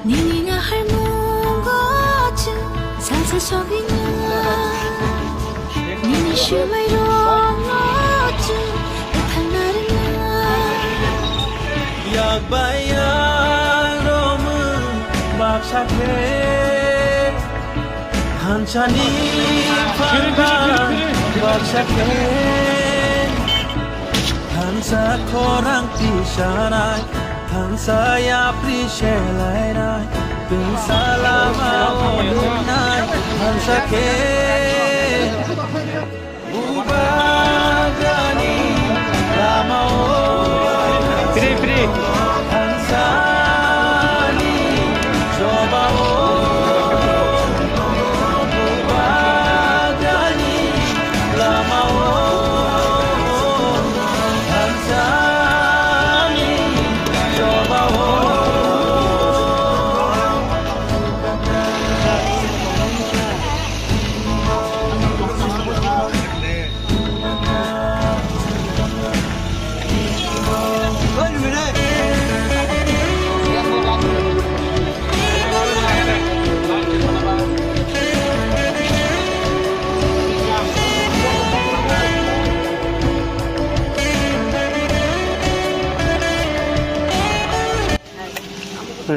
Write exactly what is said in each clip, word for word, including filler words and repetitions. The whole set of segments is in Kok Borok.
Nini ngaharmungo chwng salsa sogwinai. Nini swmairokno chwng bwtharna rwnai. Yak bai yak romwi baksa khe, thansani phanba baksa khe. Thansa khorang tisanai, thansa yapri selainai, tungsa lama o nungnai, thansa khe. Bubagrani lama o. Free, free. Thansani choba o. Bubagrani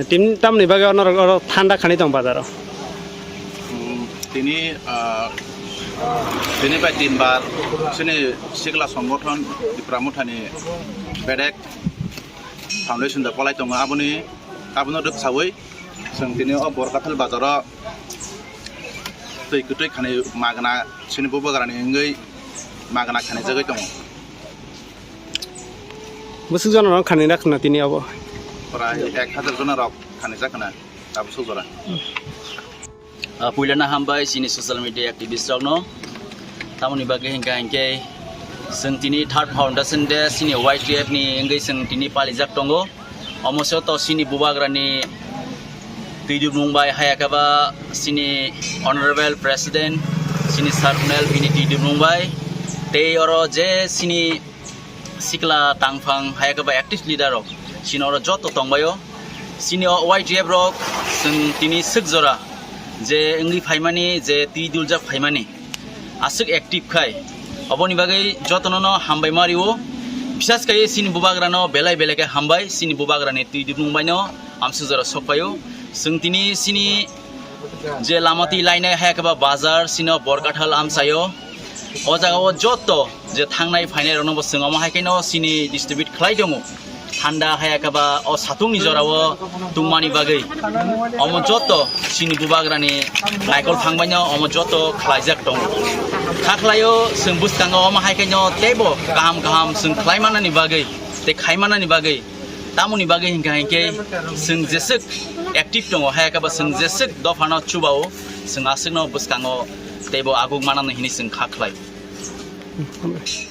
Tini tamni bagwi onorok oro thanda khani tong bazaro? Hmm, tini, ah, tini bai tin bar chini sikla songothon Tipra Mothani bedek foundation da polai tongo, aboni, abono rwksawi chwng tini o Borkathal bazaro twi kwtwi khani magna chini bubagrani wngwi magna khani jagwi tongo. Bwswk jona rok khani rwkha na tini abo? Prai ek hazar jona rok khani jakha na abo suk jora. Ah, puilano hambai chini social media activist rokno. Tamoni bagwi hinkha hinkhe chwng tini third foundation day chini Y T F ni wngwi chwng tini palijak tongo. Omo se to chini bubagrani twi dubnung bai, haya khe ba chini honorable president, chini Sir Kunal bini twi dubnung bai. Tei oro je chini sikla tangphang, haya khe ba active leader rok chini oro joto tongbaio. Chini o Y T F rok chwng tini swk jora je wngwi phaimani, je twi duljak phaimani, aswk active khai. Oboni bagwi jotono no hambai ma rio. Bisas khai chini bubagrano belai belai khe hambai, chini bubagrani twi dubnung baino amswk jora sokphaio. Chwng tini chini je lama twi lainai, haya khe ba bazar, chini o Borkathal amchaio. O jaga o joto je thangnai phainai rokno bo chwng omo hai khe no chini distribute khlai tongo. Thanda haya khe ba o satung ni jora o tungmani bagwi. Omo joto chini bubagrani naikol thangbaino omo joto khlaijak tongo. Kha khlaio chwng bwskango omo hai khe no teibo kaham kaham chwng khlai manani bagwi tei khai manani bagwi. Tamoni bagwi hinkha hinkhe chwng jeswk active tongo, haya khe ba chwng jeswk dophano chubao, chwng aswkno bwskango teibo aguk manani hini chwng kha khlai.